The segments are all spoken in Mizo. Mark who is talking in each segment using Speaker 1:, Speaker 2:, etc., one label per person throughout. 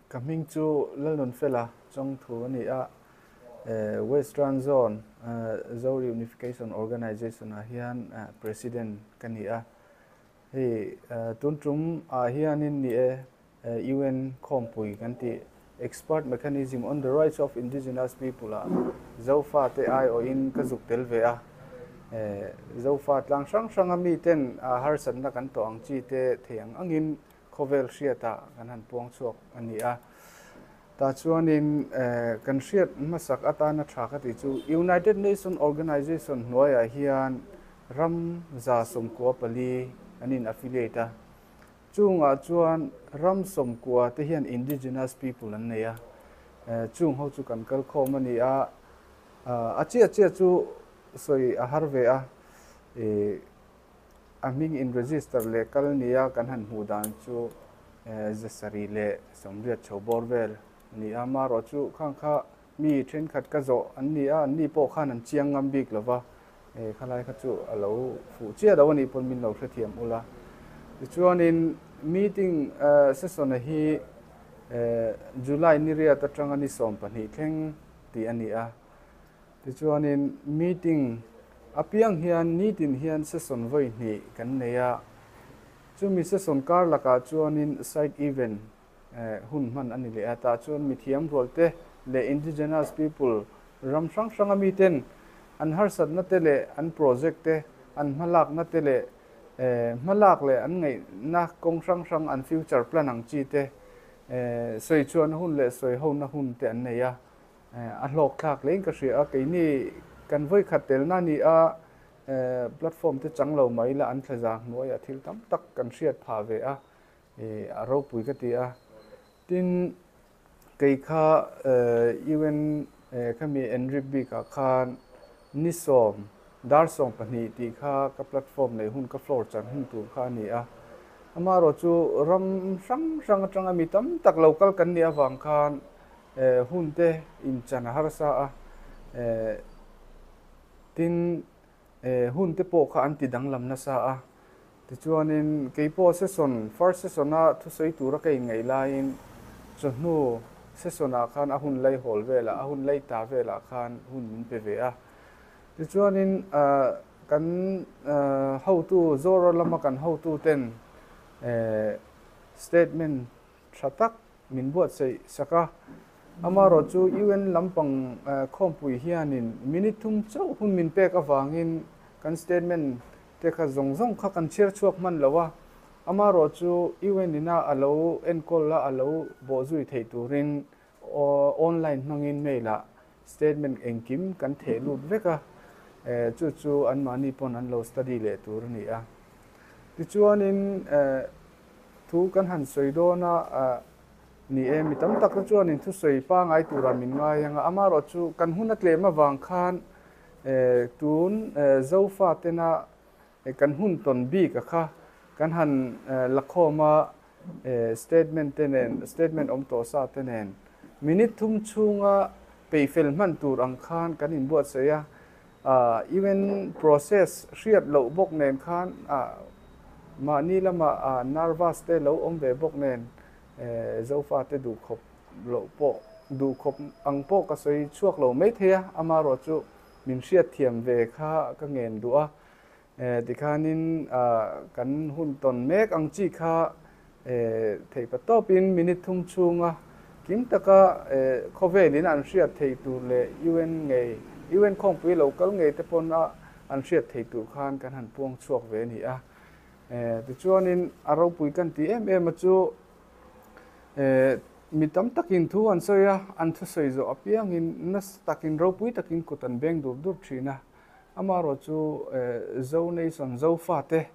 Speaker 1: Ka hming chu Lalnunfela Chawngthu a ni a, Western Zone Zo Reunification Organisation ah hian President ka ni a. Hei tun tum ah hianin ni e UN khawmpui kan tih Expert Mechanism on the Rights of Indigenous People ah Zofa te aiawhin ka zuk tel ve a. Zofa tlang hrang hranga miten harsatna kan tawh ang chi te thei ang angin Khawvel hriatah kan han puang chhuak a ni a. Tah chuanin kan hriat hmasak atana tha ka tih chu United Nation Organization hnuaiah hian ram 194 an in affiliate a. Chungah chuan ram 90 te hian indigenous people an nei a. Chung ho chu kan kal khawm a ni a. A chiah chiah chu sawi a har ve a. A hming in register leh kal nia kan han hmuh dan chu 780 chho bawr vel a ni a, marawh chu khang kha mi thenkhat ka zawh an ni a, anni pawh khan an chiang ngam bik lo va, khalai kha chu a lo fuh chiah lo a nih pawn min lo hrethiam ula. Tichuanin meeting session-a hi July ni riat atanga ni 12 thleng tih a ni a. Tichuanin meeting apiang hian nitin hian session vawi hnih kan nei a, chumi session kar lakah chuanin side event hun hman a ni leh a, tah chuan mithiam rualte leh indigenous people ram hrang hranga miten an harsatna te leh an project te, an hmalakna te leh hmalak leh an ngaihna kawng hrang hrang an future plan ang chi te sawi chhuahna hun leh sawi hona hun te an nei a. A hlawk thlak hlein ka hria a, keini kan vawi khat telna a ni a, platform te chang lo mai ila an thla zang hnuaiah thil tam tak kan hriat phah ve a, a ropui ka ti a. Tin, kei kha UN khami enrip bikah khan ni 10, dar 12 tih kha ka platform nei hun ka floor chan hun tur kha a ni a. Amaherawhchu ram hrang hrang atanga mi tam tak lo kal kan nih avang khan Hun te inchan a harsa a, tin hun te pawh kha an ti danglam nasa a. Tichuanin kei pawh session, first session a thusawi tura ka inngaih laiin chawhnu session ah khan a hun lai hawl velah, a hun lai ta velah khan hun min pe ve a. Tichuanin kan hotu, Zoro lama kan hotu ten statement tha tak min buatsaih sak a. Amaherawh chu UN lampang khawmpui hianin minute thum chauh hun min pek avangin kan statement te kha zawng zawng kha kan chhiar chhuak hman lo a. Amaherawh chu UN ina a lo enkawl a, a lo bawhzui theih turin online hmangin mail ah statement engkim kan theh lut vek a, chu chu anmahni pawn an lo study leh tur a ni a. Tichuanin Thu kan han sawi dawn a, ni e, mi tam tak te chuanin thusawi pangai turah min ngai ang a, amaherawh chu kan hun a tlem avang khan tun Zofa tena kan hun tawn bik a kha kan han la khawm a, statement te nen, statement awm tawh sa te nen minute thum chhunga peihfel hman tur ang khan kan inbuatsaih a. UN process hriat loh bawk nen khan mahni lama nervous te lo awm ve bawk nen Zofa te duhkhawp loh pawh duhkhawp ang pawh ka sawi chhuak lo mai thei a, amaherawh chu min hriatthiam ve kha ka ngen duh a. Tikhanin kan hun tawn mek ang chi kha theihpa tawpin minute thum chhunga kim taka khawvelin an hriat thei tur leh UN ngei, UN khawngpui lo kal ngei te pawn a an hriat thei tur khan kan han puang chhuak ve a ni a. Tichuanin a ropui kan ti em em a chu mi tam takin thu an sawi a, an thusawi zawh apiangin nasa takin ropui takin kut an beng dur dur thin a. Amaherawh chu Zo Nation, Zofate,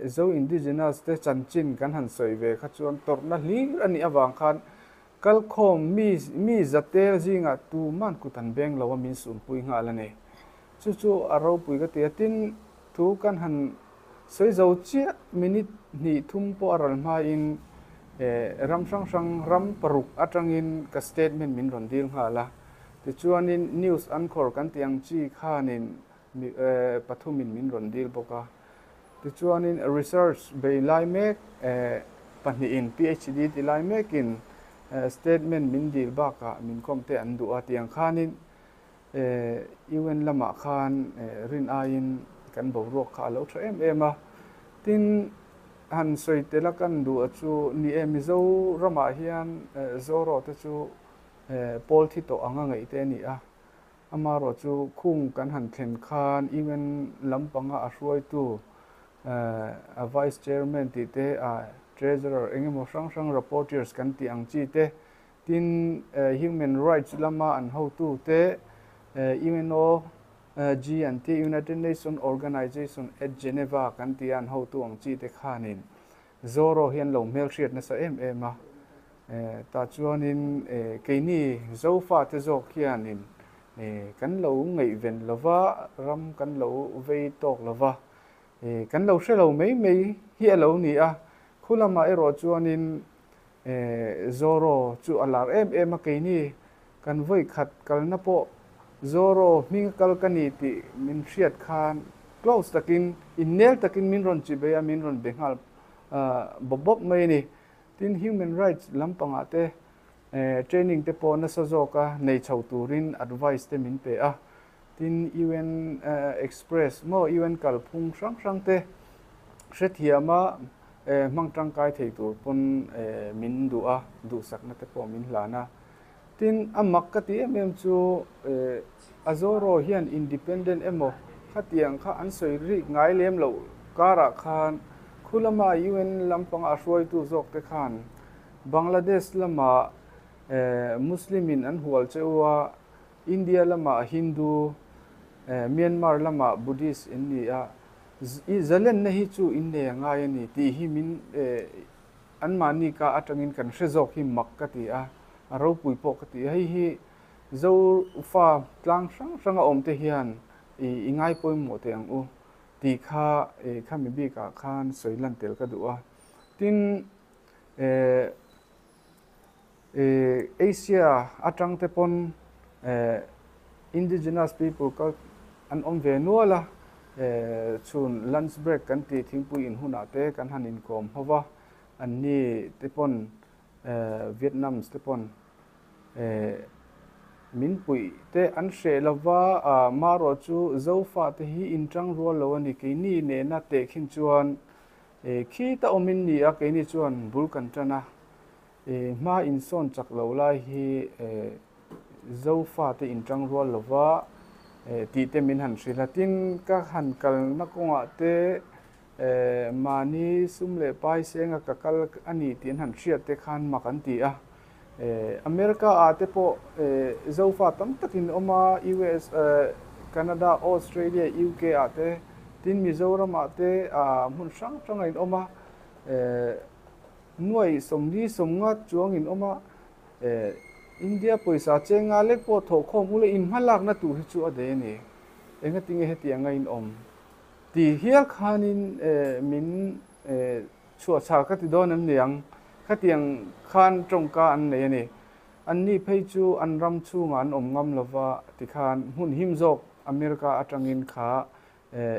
Speaker 1: Zo Indigenous te chanchin kan han sawi ve kha chuan tawrhna hlir a nih avang khan kalkhawm mi mi zatel zingah tuman kut an beng lo a min sunpui nghal a ni. Chu chu a ropui ka ti a, tin thu kan han sawi zo chiah minute hnih thum pawh a ral hmain ram hrang hrang ram paruk atangin ka statement min rawn dil nghal a. Tichuanin news anchor kan tih ang chi khanin pathumin min rawn dil bawk a. Tichuanin research bei lai mek pahnihin PhD ti lai mekin statement min dil bakah min kawm te an duh a tiang khanin UN lamah khan rin aiin kan boruak kha a lo tha em em a. Tin, han sawi tel a kan duh a chu ni e, Mizoramah hian Zoro te chu pawl thi tawh anga ngaih te a ni a. Amaherawh chu khung kan han thlen khan UN lampanga a hruaitu a Vice Chairman tih te, a Treasurer engemaw hrang hrang rapporteurs kan tih ang chi te, tin Human Rights lama an hotu te, UNO G an tih United Nation Organization at Geneva kan tih a an hotu ang chi te khanin Zoro hi an lo hmelhriat nasa em em a. Tah chuanin keini Zofate zawk hianin kan lo ngaihven lova, ram kan lo vei tawk lova, kan lo hre lo mai mai hi a lo ni a. Khu lamah erawh chuanin Zoro chu a lar em em a, keini kan vawi khat kalna pawh Zoro hming a kal ka ni tih min hriat khan close takin, innel takin min rawn chibei a, min rawn be nghal bawp bawp mai a ni. Tin, human rights lampangah te training te pawh nasa zawka nei chho turin advice te min pe a. Tin, UN Express maw UN kalphung hrang hrang te hrethiama hmang tangkai thei tur pawn min duh a, duhsakna te pawh min hlan a. Tin, a mak ka ti em em chu Azoro hian independent emaw khatiang kha an sawi rik ngai lem loh karah khan khu lama UN lampanga a hruaitu zawk te khan Bangladesh lama Muslim in an hual che u a, India lamah Hindu, Myanmar lamah Buddhist in ni a, i zalenna hi chu in nei a ngai a ni tih hi min anmahni ka atangin kan hre zawk hi mak ka ti a, a ropui pawh ka ti a. Hei hi Zofa tlang hrang hranga awm te hian i ngai pawimawh teh ang u tih kha khami bikah khan sawi lan tel ka duh a. Tin, Asia atang te pawn indigenous people kal an awm ve nual a, chhun lunch break kan tih thingpui in hunah te kan han inkawm ho va, anni te pawn Vietnams te pawn min puih te an hreh lo va, marawh chu Zofa te hi inṭang rual lo a ni, keini nena tehkhin chuan Khi ta awmin ni a, keini chuan bul kan tan a, hma insawn chak lo lai hi Zofate inṭang rual lova tih te min han hrilh a. Tin, ka han kalna kawngah te mahni sum leh pai senga ka kal a ni tih an han hriat te khan mak an ti a. America ah te pawh Zofa tam takin awm a, US, Canada, Australia, UK ah te, tin Mizoram ah te hmun hrang hrang a in awm a, nuai 40 50 chuang in awm a, India pawisa chenga lek pawh thawhkhawm ula in hmalakna tur hi chu a daih a ni. Engatinge hetiang a in awm tih hial khanin min Chhuahchhal ka ti dawn em niang? Khatiang khan tawngka an nei a ni. Anni phei chu an ram chhungah an awm ngam lova tikhan hmun him zawk America atangin kha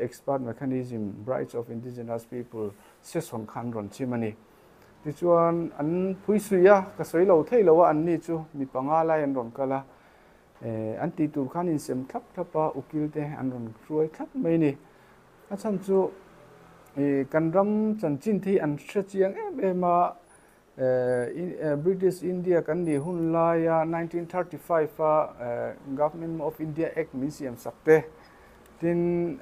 Speaker 1: Expert Mechanism Rights of Indigenous People session kha an rawn chim a ni. Tichuan an phui suih a, ka sawi lo thei lo a, anni chu mi panga lai an rawn kal a, an tih tur khan insem thlap thlap a, ukil te an rawn hruai thlap mai a ni. A chhan chu kan ram chanchin te hi an hre chiang em em a, British India kan nih hun laia 1935 a Government of India Act min siam sak te, tin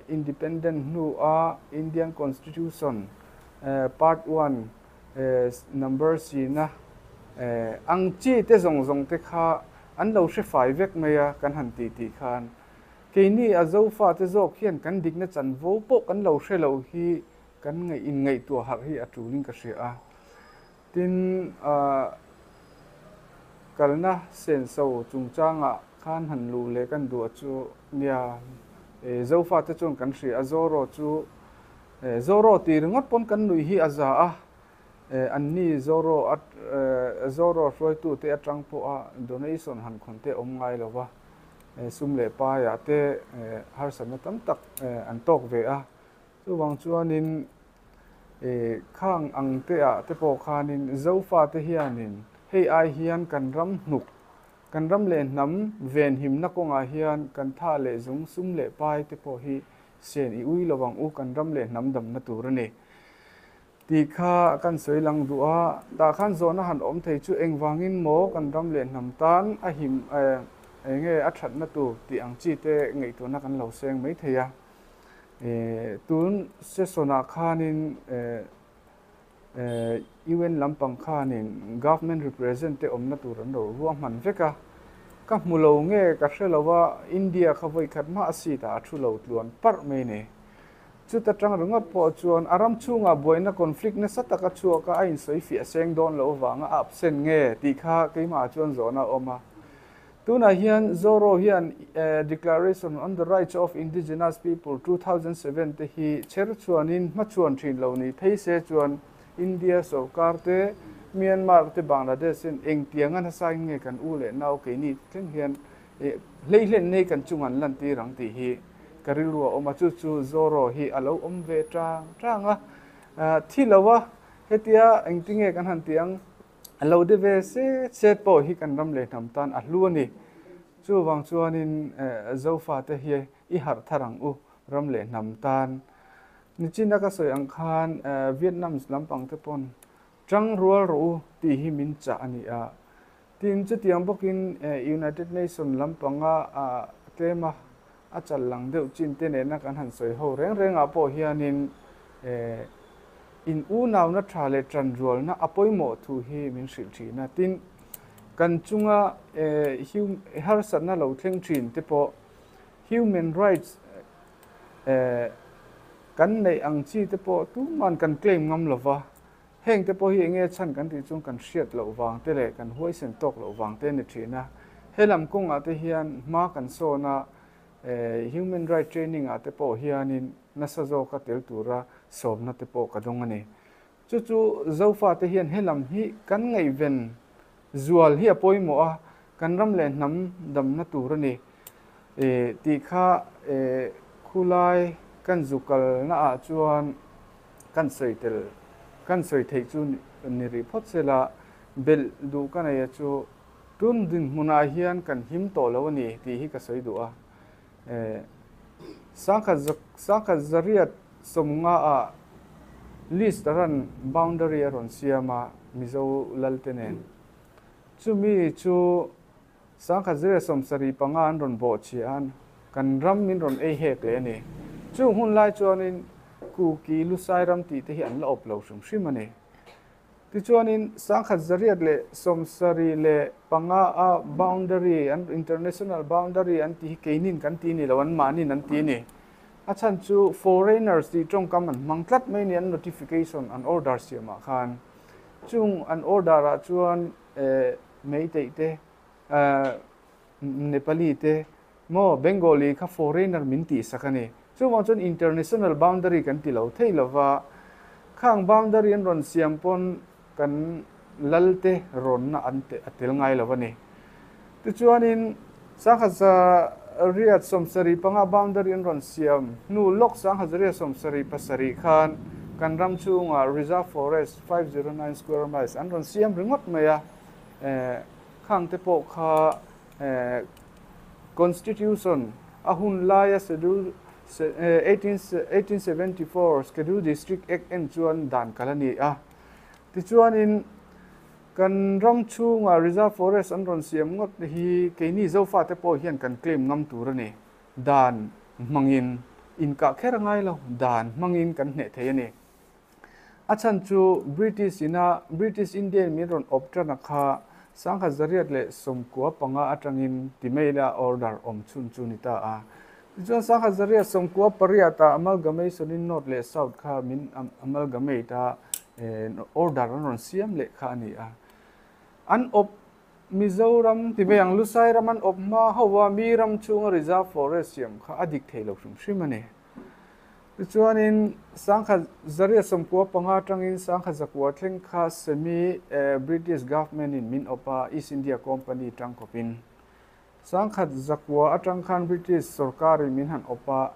Speaker 1: Independent hnu a Indian Constitution Part One Number sina ang chi te zawng zawng te kha an lo hre fai vek mai a kan han tih tih khan. Keini a Zofate zawk hian kan dikna chanvo pawh kan lo hre lo hi kan ngaih inngaihtuah harh hi a tulin ka hria a. Tin, kalna senso chungchangah khan han luh leh kan duh chu nia, Zofate chuan kan hria a, Zoro chu Zoro tih ringawt pawn kan nuih hi a za a, Anni Zoro a Zoro hruaitute atang pawha donation han khawn te awm ngai lo va, sum leh paiah te harsatna tam tak an tawk ve a. Chuvang chuanin khang ang te ah te pawh khanin Zofate hianin Hei ai hian kan ram hnuk, kan ram leh hnam venhimna kawngah hian kan tha leh zung, sum leh pai te pawh hi sen i ui lo ang u, kan ram leh hnam damna tur a ni. Tih kha kan sawi lang duh a, tah khan zawhna han awm thei chu engvangin maw kan ram leh hnam tan a him enge a thatna tur tih ang chi te ngaihtuahna kan lo seng mai thei a. Tun session ah khanin UN lampang khanin government represent te awmna tur an lo ruahman vek a, ka hmu lo nge ka hre lo a, India kha vawi khat hma a seat ah a thu lo tluan parh mai ni. Chuta tang ringawt pawh chuan a ram chhungah buaina conflict nasa taka chhuak a, a insawi fiah seng dawn loh avanga a absent nge tih kha keimahah chuan zawhna a awm a. Tunah hian Zoro hian Declaration on the Rights of Indigenous People 2007 te hi chher chhuanin hmachhuan thin lo ni phei se chuan India sorkar te, Myanmar te, Bangladesh in engtianga nasain nge kan u leh nau keini thleng hian hleihlen nei kan chung an lantir ang tih hi ka rilru a awm a, chu chu Zoro hi a lo awm ve tang tang a, thi lo a, hetia engtinge kan han tih ang? A lo de ve set set pawh hi kan ram leh hnam tan a hlu a ni. Chuvang chuanin Zofate hi i harh thar ang u ram leh hnam tan. Nichina ka sawi ang khan Vietnam lampang te pawn tang rual rawh u tih hi min chah a ni a. Tin, chutiang bawkin United Nation lampanga tlema a chal lang deuh chin te nena kan han sawi ho reng rengah pawh hianin in unauna tha leh tanrualna a pawimawh thu hi min hrilh thin a. Tin, kan chunga harsatna lo thleng thin te pawh human rights kan neih ang chi te pawh tuman kan claim ngam lova, Heng te pawh hi enge chhan kan tih chuan kan hriat loh vang te leh kan huaisen tawk loh vang te a ni thin a. He lam kawngah te hian hma kan sawn a, human right training ah te pawh hianin nasa zawka tel tura sawmna te pawh ka dawng a ni. Chu chu Zofa te hian he lam hi kan ngaihven zual hi a pawimawh a, kan ram leh hnam damna tur a ni tih kha khulai kan zu kalna ah chuan Kan sawi tel, kan sawi theih chu ni rih phawt se la, belh duh ka nei a chu tun dinhmunah hian kan him tawh lo a ni tih hi ka sawi duh a. Sangkhat sangkhat zariat sawmnga ah list a ran boundary a rawn siam a Mizo Lalte nen. Chumi chu Sangkhat zir 75 an rawn bawh chhiah a, kan ram min rawn ei hek leh a ni. Chung hun lai chuanin Kuki Lusai ram tih te hi an la awp lo hrim hrim a ni. Tichuanin 1975 a boundary an international boundary an tih hi keinin kan ti ni lo, an mahnin an ti ni. A chhan chu foreigners tih tawngkam an hmang tlat mai ni an notification an order siamah khan. Chung an order ah chuan Meiteih te, Nepali te, maw Bengali kha foreigner min tih sak a ni. Chuvang chuan international boundary kan ti lo thei lo va, khang boundary an rawn siam pawn kan lal te rawnna an a tel ngai lo a ni. Tichuanin 1975 boundary an rawn siam hnu lawk 1977 khan kan ram chhungah reserve forest 509 square miles an rawn siam ringawt mai a. Khang te pawh kha Constitution a hun laia Schedule 1874 Schedule District Act en chuan dan kal a ni a. Tichuanin kan ram chhunga Reserve Forest an rawn siam ngawt hi keini Zofate pawh hian kan claim ngam tur a ni. Dan hmangin inkah kher a ngai lo, dan hmangin kan hneh thei a ni. A chhan chu British ina British Indian min rawn awp tan a kha 1995 atangin ti mai ila order awm chhun chu ni ta a. Tichuan 1998 ah amalgamation in North leh South kha min amalgamate a, order an rawn siam leh kha a ni a. An awp Mizoram ti mai ang Lusai ram an awp hma ho a mi ram chhunga reserve forest siam kha a dik thei lo hrim hrim a ni. Tichuanin 1995 atangin 1900 thleng kha semi British government in min awp a, East India Company tang khawpin. 1900 atang khan British sorkarin min han awp a,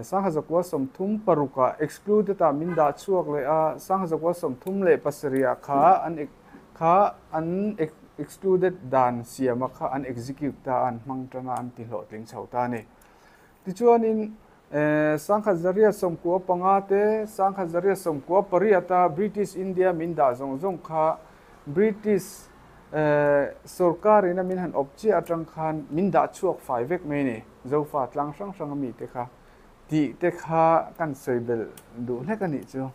Speaker 1: 1936 ah excluded ah min dah chhuak leh a, 1937 ah kha an. kha an excluded dan siama kha an execute ta, an hmang tana an ti hlawhtling chho ta ni. Tichuanin 1895 te 1898 British India min dah zawng zawng kha British sorkar ina min han awp chiah atang khan min dah chhuak fai vek mai ni, Zofa tlang hrang hrang ami te kha tih te kha kan sawi bel duh hlek ani chu.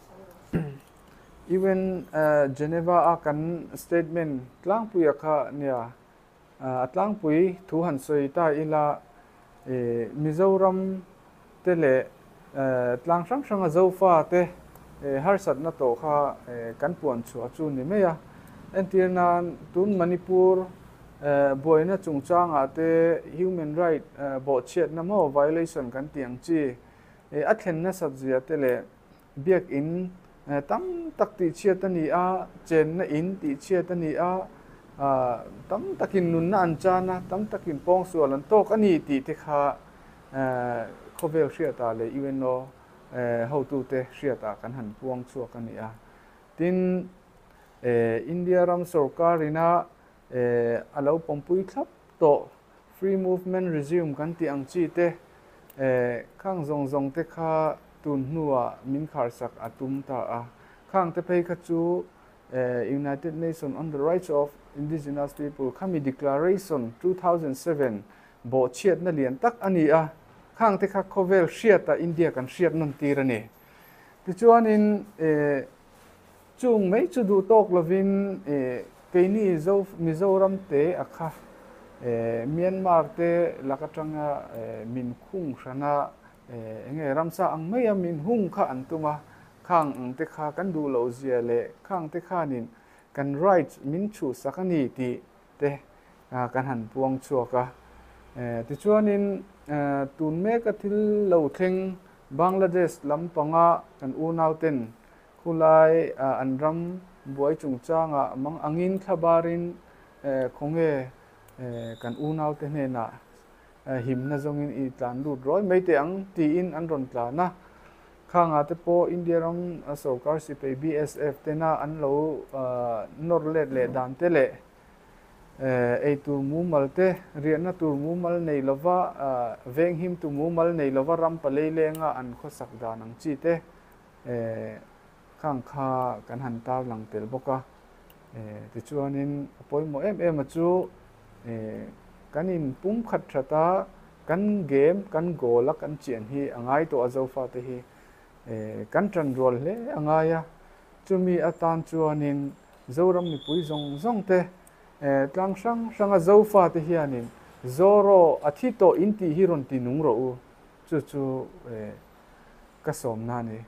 Speaker 1: Even Geneva a kan statement tlangpui a kha nia, a tlangpui thu han sawi ta ila, Mizoram te leh tlang hrang hranga Zofa te harsatna tawh kha kan puan chhuah chu ni mai a. Entir nan tun Manipur buaina chungchangah te human right bawhchhiatna maw violation kan tih ang chi a thlen nasat zia te leh biak in tam tak tih chhiat ani a, chenna in tih chhiat ani a, tam takin nunna an chan a, tam takin pawngsual an tawk ani tih te kha khawvel hriatah leh UNO hotu te hriatah kan han puang chhuak ani a. Tin, India ram sorkar ina a lo pawmpui thlap tawh free movement regime kan tih ang chi te khang zawng zawng te kha tun hnuah min kharsak a tum ta a. Khang te phei kha chu United Nations on the Rights of Indigenous People khami declaration 2007 bawhchhiatna lian tak ani a. Khang te kha khawvel hriata India kan hriat nawn tir ani. Tichuanin chung mai chu duh tawk lovin keini Zo Mizoram te a kha Myanmar te lak atanga min khung hrana enge ramsa ang mai a min hung kha an tum a. Khang ang te kha kan duh loh zia leh khang te khanin kan rights min chhuhsak ani tih te kan han puang chhuak a. Tichuanin tun mek a thil lo thleng Bangladesh lampanga kan unau ten khulai an ram buai chungchangah mang angin thlabarin khawnge kan unau te hnenah himna zawngin i tlan lut rawi mai teh ang tiin an rawn tlan a. Khanga te pawh India ram sorkar sipai BSF tena an lo nawr let leh dan te leh ei tur mumal te riahna tur mumal nei lova veng him tu mumal nei lova ram palei lenga an khawsak dan ang chi te khang kha kan han tar lang tel bawk a. Tichuanin a pawimawh em em a chu kan in pum khat thata kan game kan goal a kan chian hi a ngai tawh a Zofa te hi kan tan rual hle a ngai a. Chumi atan chuanin Zoram mipui zawng zawng te tlang hrang hranga Zofa te hianin Zoro a thi tawh in tih hi rawn ti nung rawh u, chu chu ka sawm na ni.